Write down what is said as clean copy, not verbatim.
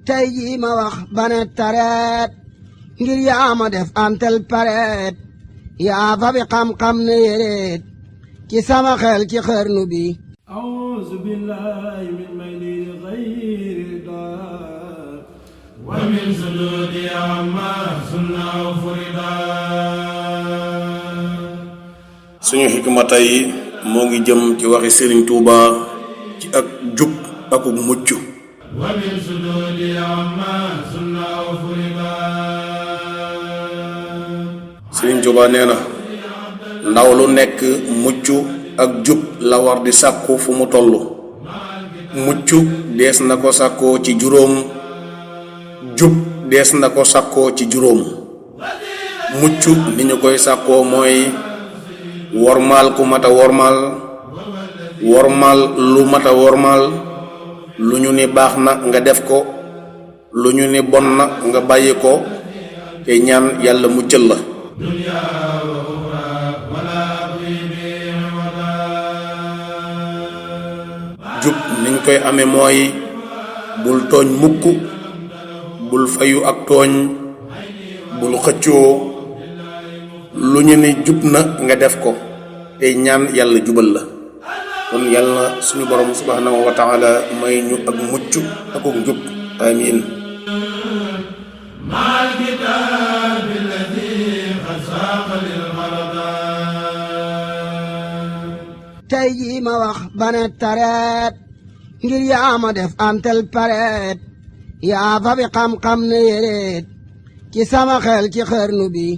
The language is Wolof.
tey jii ma wax bane tareet ngir yaa ma def antel pareet yaa fa bi xam-xam ne yéreet ci sama xel ci xarnu bi. A'uuzu billaahi min mayli ghayri daa wa min suduudi amma sunna aw furida. suñu xikma tey moo ngi jëm ci waxi Serigne Touba ci ak jub akuk mucc. wa min suduudi amma sunna aw furida. Serigne Touba nee na ndaw lu nekk mucc ak jub la war di sàkku fu mu toll. mucc dees na ko sàkkoo ci juróom, jub dees na ko sàkkoo ci juróom. mucc ni ñu koy sàkkoo mooy wormaal ku mata wormaal, wormaal lu mata wormaal, lu ñu ni baax na nga def ko, lu ñu ni bon na nga bàyyi ko, te ñaan yàlla muccal la. jub niñ koy amee mooy bul tooñ mukk, bul fayu ak tooñ, bul xëccoo, lu ñu ni jub na nga def ko, te ñaan yàlla jubal la. kon yàlla suñu borom subhanahu wa taala may ñu ak mucc ak njub, amiin. tey jii ma wax bane tareet ngir yaa ma def antel pareet yaa fa bi xam-xam ne yéreet ci sama xel ci xarnu bi.